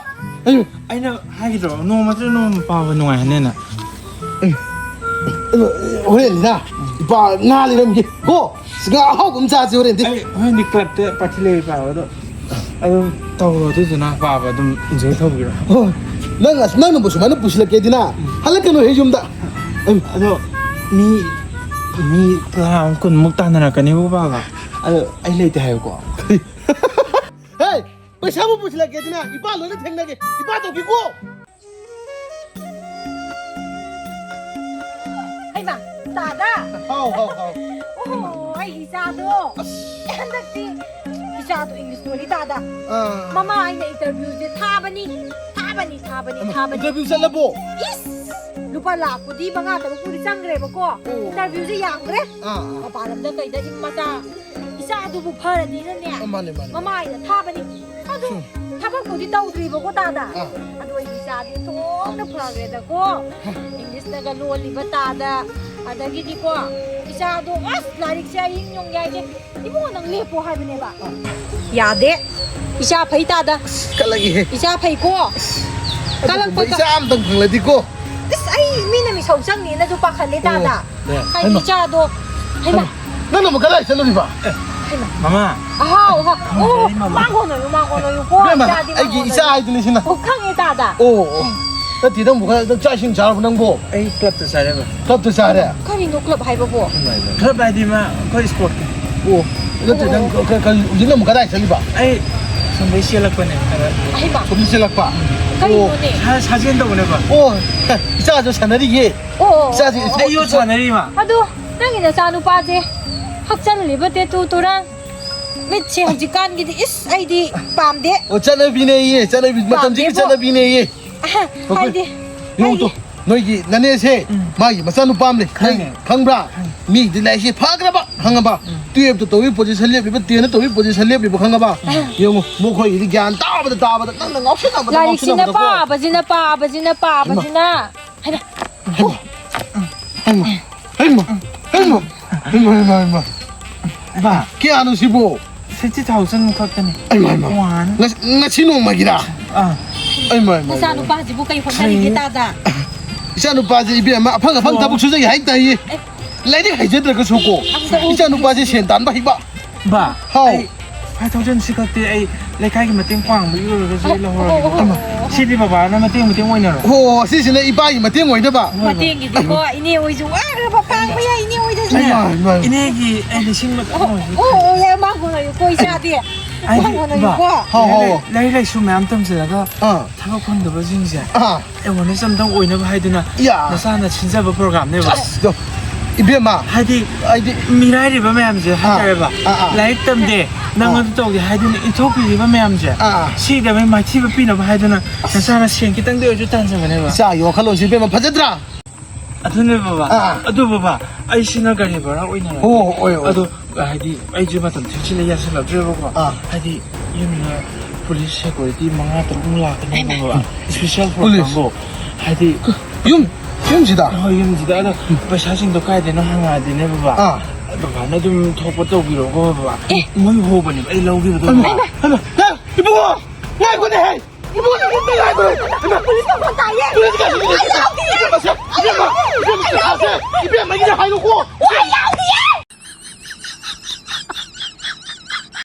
ꯑꯌꯨ! ꯑꯩꯅ ꯍꯥꯏꯒꯤꯗ꯭ꯔꯣ, ꯅꯣꯡꯃ ꯅꯠꯇ꯭ꯔ ꯅꯣꯡꯃ ꯄꯥꯕ ꯅꯨꯡꯉꯥꯏꯍꯟꯅꯦꯅ? ꯑꯌꯨ! ꯑꯗꯣ, ꯍꯣꯔꯦꯟꯅꯤꯗ, ꯏꯄꯥ, ꯉꯥ ꯂꯩꯔꯝꯒꯦ꯫ ꯀꯣ? ꯉꯥ ꯑꯍꯥꯎꯕ ꯑꯃ ꯆꯥꯁꯤ ꯍꯣꯔꯦꯟꯗꯤ꯫ ꯑꯩ ꯍꯣꯔꯦꯟꯗꯤ ꯀ꯭ꯂꯕꯇ ꯄꯥꯔꯇꯤ ꯂꯩ, ꯄꯥꯕ, ꯑꯗꯣ ꯑꯗꯨꯝ ꯇꯧꯔꯣ, ꯑꯗꯨꯗꯨꯅ ꯄꯥꯕ ꯑꯗꯨꯝ ꯏꯟꯖꯣꯏ ꯇꯧꯕꯤꯔꯣ꯫ ꯍꯣꯏ꯫ ꯅꯪ ꯑꯁ-, ꯅꯪꯅꯕꯨ ꯁꯨꯃꯥꯏꯅ ꯄꯨꯁꯤꯜꯂꯛꯀꯦꯗꯤꯅ, ꯍꯜꯂꯛꯀꯅꯨꯍꯦ ꯌꯨꯝꯗ꯫ ꯑꯗꯣ ꯃꯤ, ꯃꯤ ꯇꯔꯥꯃꯨꯛ, ꯀꯨꯟꯃꯨꯛ ꯇꯥꯟꯅꯔꯛꯀꯅꯤꯕꯨ, ꯄꯥꯕ꯫ ꯑꯗꯣ ꯑꯩ ꯂꯩꯇꯦ ꯍꯥꯏꯌꯨꯀꯣ꯫ ꯍꯦ! ꯄꯩꯁꯥꯕꯨ ꯄꯨꯁꯤꯜꯂꯛꯀꯦꯗꯅ ꯏꯄꯥ ꯂꯣꯏꯅ ꯊꯦꯡꯅꯒꯦ꯫ ꯏꯄꯥ ꯇꯧꯈꯤꯀꯣ꯫ ꯍꯩꯃꯥ, ꯇꯥꯗ꯫ ꯍꯥꯎ, ꯍꯥꯎ, ꯍꯥꯎ꯫ ꯑꯣꯍꯣ, ꯑꯩꯒꯤ ꯏꯆꯥꯗꯣ꯫ ꯑꯁ꯫ ꯍꯟꯗꯛꯇꯤ ꯏꯆꯥꯗꯣ ꯏꯪꯂꯤꯁ ꯂꯣꯜꯂꯤ ꯇꯥꯗ꯫ ꯑꯥ꯫ ꯃꯃꯥ ꯑꯩꯅ ꯏꯟꯇꯔꯚꯤꯌꯨꯁꯦ ꯊꯥꯕꯅꯤ, ꯊꯥꯕꯅꯤ, ꯊꯥꯕꯅꯤ, ꯍꯩꯃꯥ, ꯊꯥꯕꯅꯤ꯫ ꯏꯟꯇꯔꯚꯤꯌꯨ ꯆꯠꯂꯕꯣ? ꯏꯁ! ꯂꯨꯄꯥ ꯂꯥꯛꯄꯨꯗꯤ ꯃꯉꯥ ꯇꯔꯨꯛꯄꯨꯗꯤ ꯆꯪꯈ꯭ꯔꯦꯕꯀꯣ꯫ ꯑꯣ꯫ ꯏꯟꯇꯔꯚꯤꯌꯨꯁꯦ ꯌꯥꯝꯈ꯭ꯔꯦ꯫ ꯑꯥ, ꯑꯥ꯫ ꯃꯄꯥꯟ ꯂꯝꯗ ꯀꯩꯗ ꯏ-, ꯃꯆꯥ ꯏꯆꯥꯗꯨꯕꯨ ꯐꯔꯗꯤꯅꯅꯦ꯫ ꯑ, ꯃꯥꯅꯦ, ꯃꯥꯅꯦ, ꯃꯥꯅꯦ꯫ ꯃꯃꯥ ꯑꯩꯅ ꯊꯥꯕꯅꯤ꯫ ꯑꯗꯨ ꯁꯨꯝ꯫ ꯊꯕꯛꯄꯨꯗꯤ ꯇꯧꯗ꯭ꯔꯤꯕꯀꯣ ꯇꯥꯗ꯫ ꯑꯥ꯫ ꯑꯗꯨ ꯑꯩꯒꯤ ꯏꯆꯥꯗꯤ ꯊꯣꯛꯅ ꯐꯈ꯭ꯔꯦꯗꯀꯣ꯫ ꯍ꯫ ꯏꯪꯂꯤꯁꯇꯒ ꯂꯣꯜꯂꯤꯕ ꯇꯥꯗ꯫ ꯑꯗꯒꯤꯗꯤꯀꯣ, ꯏꯆꯥꯗꯣ ꯑꯁ ꯂꯥꯏꯔꯤꯛꯁꯦ ꯑꯍꯤꯡ ꯅꯣꯡꯌꯥꯏꯁꯦ꯫ ꯏꯕꯨꯡꯉꯣ, ꯅꯪ ꯂꯦꯞꯄꯣ ꯍꯥꯏꯕꯅꯦꯕ꯫ ꯑꯥ꯫ ꯌꯥꯗꯦ꯫ ꯏꯆꯥ ꯐꯩ ꯇꯥꯗ꯫ ꯑꯁ, ꯀꯠꯂꯒꯦꯍꯦ꯫ ꯏꯆꯥ ꯐꯩꯀꯣ꯫ ꯑꯁ, ꯑꯗꯨꯒꯨꯝꯕ ꯀꯜꯂꯛꯄ ꯀ- ꯏꯆꯥ ꯑꯝꯇꯪ ꯐꯪꯂꯗꯤꯀꯣ꯫ ꯑꯁ, ꯑꯩ ꯃꯤꯅ ꯃꯤꯁꯧ ꯆꯪꯅꯤꯅꯁꯨ ꯄꯥꯈꯠꯂꯦ ꯇꯥꯗ꯫ ꯑꯣ꯫ ꯍꯥꯏꯗꯤ ꯍꯩꯃꯥ꯫ ꯏꯆꯥꯗꯣ, ꯍꯩꯃꯥ꯫ ꯍꯩꯃꯥ꯫ ꯅꯪꯅ ꯑꯃꯨꯛ ꯀꯗꯥꯏ ꯆꯠꯂꯨꯔꯤꯕ? ꯑꯦ, ꯃꯃꯥ꯫ ꯑꯍꯥꯎ, ꯑꯍꯥꯎ꯫ ꯑꯣ, ꯃꯃꯥ꯫ ꯃꯥꯡꯒꯣꯟ ꯑꯣꯏꯌꯨ, ꯃꯥꯡꯒꯣꯟ ꯑꯣꯏꯌꯨ꯫ ꯀꯣ, ꯏꯕꯦꯝꯃ, ꯏꯆꯥꯗꯤ ꯑꯩꯒꯤ ꯃꯥꯡꯒꯣꯟ ꯏꯆꯥ ꯑꯣꯏꯌꯨ꯫ ꯍꯥꯏꯗꯨꯅꯤ ꯁꯤꯅ꯫ ꯑꯣ, ꯈꯪꯉꯦ, ꯇꯥꯗ꯫ ꯑꯣ, ꯑꯣ꯫ ꯅꯠꯇꯦ, ꯅꯪꯕꯨ ꯈꯔ ꯆꯥꯛ ꯏꯁꯤꯡ ꯆꯥꯔꯕ ꯅꯪꯕꯨ? ꯑꯩ clubꯇ ꯆꯥꯔꯦꯕ꯫ Clubꯇ ꯆꯥꯔꯦ? ꯀꯔꯤꯅꯣ club ꯍꯥꯏꯕꯕꯨ? Club ꯍꯥꯏꯗꯤ ꯃꯥ ꯑꯩꯈꯣꯏ sportꯀꯤ꯫ ꯑꯣ, ꯅꯠꯇꯦ, ꯅꯪ ꯑꯣ꯫ ꯀ-, ꯀ-, ꯀ-, ꯍꯧꯖꯤꯛꯅ ꯑꯃꯨꯛ ꯀꯗꯥꯏ ꯆꯠꯂꯤꯕ? ꯑꯩ ꯁꯣꯝꯗꯩ ꯆꯦꯜꯂꯛꯄꯅꯦ꯫ ꯑꯗ ꯑꯍꯩꯃꯥ꯫ ꯁꯣꯝꯗ ꯆꯦꯜꯂꯛꯄ? ꯀꯔꯤꯅꯣꯅꯦ? ꯑꯣ꯫ ꯁꯥ-, ꯁꯥꯖꯦꯜ ꯇꯧꯕꯅꯦꯕ꯫ ꯑꯣ, ꯑꯦ, ꯏꯆꯥꯁꯨ ꯁꯥꯟꯅꯔꯤꯌꯦ꯫ ꯑꯣ, ꯑꯣ, ꯏꯆꯥꯁꯦ ꯑꯣ, ꯑꯣ꯫ ꯑꯩ ꯌꯣꯠ ꯁꯥꯟꯅꯔꯤ, ꯏꯃꯥ꯫ ꯑꯗꯨ ꯅꯪꯒꯤ ꯅꯆꯥꯅꯨꯄꯥꯁꯦ ꯍꯛꯆꯜꯂꯤꯕ tattoo ꯇꯨꯔꯥꯡ, ꯃꯤꯠꯁꯦ ꯍꯧꯖꯤꯛꯀꯥꯟꯒꯤꯗꯤ, ꯏꯁ, ꯑꯩꯗꯤ ꯄꯥꯝꯗꯦ꯫ ꯑꯣ, ꯆꯠꯅꯕꯤꯅꯦꯌꯦ, ꯆꯠꯅꯕꯤ, ꯃꯇꯝꯁꯤꯒꯤ ꯄꯥꯝꯗꯦꯕꯣ꯫ ꯆꯠꯅꯕꯤꯅꯦꯌꯦ꯫ ꯑꯍ, ꯑꯩꯈꯣꯏ ꯍꯥꯏꯗꯤ, ꯌꯦꯡꯉꯨ ꯇꯨ, ꯍꯥꯏꯗꯤ꯫ ꯅꯣꯏꯒꯤ ꯅꯅꯦꯁꯦ, ꯎꯝ꯫ ꯃꯥꯒꯤ ꯃꯆꯥꯅꯨꯄꯥ ꯑꯃ ꯂꯩ꯫ ꯈꯪꯉꯦ꯫ ꯈꯪꯕ꯭ꯔꯥ? ꯈꯪꯉꯦ꯫ ꯃꯤꯗꯤ ꯂꯥꯏꯔꯤꯛꯁꯦ ꯐꯈ꯭ꯔꯕ, ꯈꯪꯉꯕ? ꯎꯝ꯫ Twelveꯇ ꯇꯧꯕꯒꯤ position ꯂꯦꯞꯂꯤꯕ, tenꯗ ꯇꯧꯕꯒꯤ position ꯂꯦꯞꯂꯤꯕ, ꯈꯪꯉꯕ? ꯑꯍ꯫ ꯌꯦꯡꯉꯨ, ꯃꯈꯣꯏꯒꯤꯗꯤ ꯒ꯭ꯌꯥꯟ ꯇꯥꯕꯗ, ꯇꯥꯕꯗ, ꯅꯪꯅ ꯉꯥꯎꯁꯤꯟꯅꯕꯗ, ꯂꯥꯏꯔꯤꯛꯁꯤꯅ ꯉꯥꯎꯁꯤꯟꯅꯕꯗꯀꯣ꯫ ꯄꯥꯕꯁꯤꯅ, ꯄꯥꯕꯁꯤꯅ, ꯄꯥꯕꯁꯤꯅ꯫ ꯍꯩꯃꯥ꯫ ꯍꯩꯃꯥ꯫ ꯍꯩꯃꯥ꯫ ꯍꯩꯃꯥ꯫ ꯍꯩꯃꯥ꯫ ꯍꯩꯃꯥ꯫ ꯍꯩꯃꯥ꯫ ꯍꯩꯃꯥ꯫ ꯕꯥ꯫ ꯀꯌꯥꯅꯣ ꯁꯤꯕꯣ? Fifty thousand ꯈꯛꯇꯅꯤ꯫ ꯑꯩꯃꯥ, ꯑꯩꯃꯥ꯫ ꯋꯥꯟ꯫ ꯉꯁꯤ, ꯉꯁꯤ ꯅꯣꯡꯃꯒꯤꯔ? ꯑꯥ꯫ ꯑꯩꯃꯥ, ꯑꯩꯃꯥ, ꯑꯩꯃꯥ꯫ ꯅꯆꯥꯅꯨꯄꯥꯁꯤꯕꯨ ꯀꯩ ꯍꯣꯠꯅꯔꯤꯒꯦ, ꯊ꯭ꯔꯤ꯫ ꯇꯥꯗ? ꯏꯆꯥꯅꯨꯄꯥꯁꯦ, ꯏꯕꯦꯝꯃ, ꯑꯐꯪ ꯑꯐꯪ ꯐꯣꯔ꯫ ꯊꯕꯛ ꯁꯨꯖꯒꯦ ꯍꯥꯏ ꯇꯥꯏꯌꯦ꯫ ꯑꯦ꯫ ꯂꯥꯏꯔꯤꯛ ꯍꯩꯖꯗ꯭ꯔꯒꯁꯨ ꯀꯣ, ꯑꯝꯇ ꯎ-, ꯏꯆꯥꯅꯨꯄꯥꯁꯦ ꯁꯦꯟ ꯇꯥꯟꯕ ꯍꯩꯕ꯫ ꯕꯥ, ꯍꯥꯎ꯫ ꯑꯩ five thousand ꯁꯤ ꯈꯛꯇꯤ ꯑꯩ ꯂꯩꯀꯥꯏꯒꯤ ꯃꯇꯦꯡ ꯄꯥꯡꯕꯒꯤ ꯑꯣꯏꯔꯒꯁꯨ ꯑꯩ ꯑ, ꯂꯧꯍꯧꯔꯒꯦ꯫ ꯑꯣ, ꯑꯣ, ꯑꯣ, ꯑꯣ꯫ ꯁꯤꯗꯤ ꯕꯕꯥꯅ ꯃꯇꯦꯡ, ꯃꯇꯦꯡ ꯑꯣꯏꯅꯔꯣ꯫ ꯍꯣ, ꯁꯤꯁꯤꯅ ꯏꯄꯥꯒꯤ ꯃꯇꯦꯡ ꯑꯣꯏꯅꯕ꯫ ꯍꯣꯏ, ꯍꯣꯏ꯫ ꯃꯇꯦꯡꯒꯤꯗꯤꯀꯣ, ꯏꯅꯦ ꯍꯣꯏꯁꯨ ꯋꯥꯈ꯭ꯔꯕ ꯄꯥꯡꯕ ꯌꯥꯏ, ꯏꯅꯦ ꯍꯣꯏꯗꯁꯨ꯫ ꯏꯃꯥ, ꯏꯃꯥ, ꯏꯃꯥ꯫ ꯏꯅꯦꯒꯤ ꯑꯩ ꯂꯤꯁꯤꯡ ꯃꯇꯪ ꯑꯣ, ꯑꯣꯏꯔꯁꯨ꯫ ꯑꯣ, ꯑꯣ, ꯌꯥꯏ, ꯃꯥꯡꯒꯣꯟ ꯑꯣꯏꯌꯨꯀꯣ, ꯏꯆꯥꯗꯤ꯫ ꯍꯥꯏꯗꯤ, ꯃꯥꯡꯒꯣꯟ ꯏꯃꯥ, ꯑꯣꯏꯌꯨꯀꯣ꯫ ꯍꯥꯎ, ꯍꯥꯎ, ꯂꯥꯏꯔꯤꯛ, ꯍꯥꯎ꯫ ꯂꯥꯏꯔꯤꯛ ꯂꯥꯏꯁꯨ ꯃꯌꯥꯝ ꯇꯝꯁꯤꯜꯂꯒ ꯑꯥ꯫ ꯊꯕꯛ ꯐꯪꯗꯕꯁꯤꯡꯁꯦ ꯑꯥ꯫ Awareness ꯑꯝꯇꯪ ꯑꯣꯏꯅꯕ ꯍꯥꯏꯗꯨꯅ ꯌꯥ꯫ ꯅꯆꯥꯅ ꯁꯤꯟꯖꯕ programꯅꯦꯕ꯫ ꯑꯁ, ꯗꯣ, ꯏꯕꯦꯝꯃ, ꯍꯥꯏꯗꯤ, ꯍꯥꯏꯗꯤ, ꯃꯤꯔꯥꯏꯔꯤꯕ ꯃꯌꯥꯝꯁꯦ ꯑꯥ, ꯍꯥꯏꯇꯥꯔꯦꯕ, ꯑꯥ, ꯑꯥ꯫ ꯂꯥꯏꯔꯤꯛ ꯇꯝꯗꯦ, ꯅꯪ ꯑꯥ꯫ ꯑꯗꯨ ꯇꯧꯗꯦ ꯍꯥꯏꯗꯨꯅ ꯏꯟꯊꯣꯛꯄꯤꯔꯤꯕ ꯃꯌꯥꯝꯁꯦ, ꯑꯥ꯫ ꯁꯤꯗꯕꯩ ꯃꯥꯏꯊꯤꯕ ꯄꯤꯅꯕ ꯍꯥꯏꯗꯨꯅ ꯑꯁ꯫ ꯅꯆꯥꯅ ꯁꯦꯟ ꯈꯤꯇꯪꯗꯤ ꯑꯣꯏꯔꯁꯨ ꯇꯥꯟꯖꯕꯅꯦꯕ꯫ ꯏꯆꯥꯒꯤ ꯋꯥꯈꯜꯂꯣꯟꯁꯦ, ꯏꯕꯦꯝꯃ, ꯐꯖꯗ꯭ꯔꯥ? ꯑꯗꯨꯅꯦ ꯕꯕꯥ꯫ ꯑꯥ꯫ ꯑꯗꯨ ꯕꯕꯥ, ꯑꯩꯁꯤꯅ ꯒꯥꯔꯤ ꯚꯔꯥ ꯑꯣꯏꯅꯔꯒꯦ꯫ ꯍꯣ, ꯍꯣ, ꯑꯣꯏ, ꯑꯣꯏ꯫ ꯑꯗꯣ ꯍꯥꯏꯗꯤ ꯑꯩꯁꯦ ꯃꯇꯝ ꯊꯦꯡꯁꯤꯜꯂ ꯌꯥꯁꯜꯂꯛꯇ꯭ꯔꯦꯕꯀꯣ꯫ ꯑꯥ꯫ ꯍꯥꯏꯗꯤ ꯌꯨꯝꯗ police security ꯃꯉꯥ ꯇꯔꯨꯛꯃꯨꯛ ꯂꯥꯛꯀꯅꯦꯕꯀꯣ꯫ Special force police꯫ ꯀꯥꯡꯕꯨ꯫ ꯍꯥꯏꯗꯤ ꯌꯨꯝ, ꯌꯨꯝꯁꯤꯗ? ꯍꯣꯏ, ꯌꯨꯝꯁꯤꯗ꯫ ꯑꯗꯣ ꯄꯩꯁꯥꯁꯤꯡꯗꯣ ꯀꯥꯏꯗꯩꯅꯣ ꯍꯪꯉꯛꯑꯗꯤꯅꯦ ꯕꯕꯥ꯫ ꯑꯥ꯫ ꯕꯕꯥꯅ ꯑꯗꯨꯝ ꯊꯣꯛꯄ ꯇꯧꯕꯤꯔꯣꯀꯣ ꯕꯕꯥ꯫ ꯑꯦ꯫ ꯃꯣꯏ ꯍꯣꯕꯅꯦꯕ ꯑꯩ ꯂꯧꯈꯤꯕꯗꯣ ꯍꯩꯃꯥ, ꯕꯕꯥ꯫ ꯍꯩꯃꯥ, ꯍꯩꯃꯥ, ꯏꯕꯨꯡꯉꯣ! ꯉꯥꯏꯈꯣꯅꯦ ꯍꯦ! ꯏꯕꯨꯡꯉꯣ, ꯉꯥꯏꯈꯣꯅꯦ! ꯍꯩꯃꯥ! Police ꯃꯈꯣꯟ ꯇꯥꯏꯌꯦ! Police ꯀꯥꯏꯗ ꯂꯩꯒꯦ? ꯑꯩ ꯌꯥꯎꯗꯤꯌꯦ! ꯏꯕꯦꯝꯃ, ꯏꯕꯦꯝꯃ, ꯏꯕꯦꯝꯃ, ꯏꯕꯦꯝꯃ, ꯏꯕꯦꯝꯃ, ꯍꯥꯏꯅꯨꯀꯣ! ꯑꯩ ꯌꯥꯎꯗꯤꯌꯦ!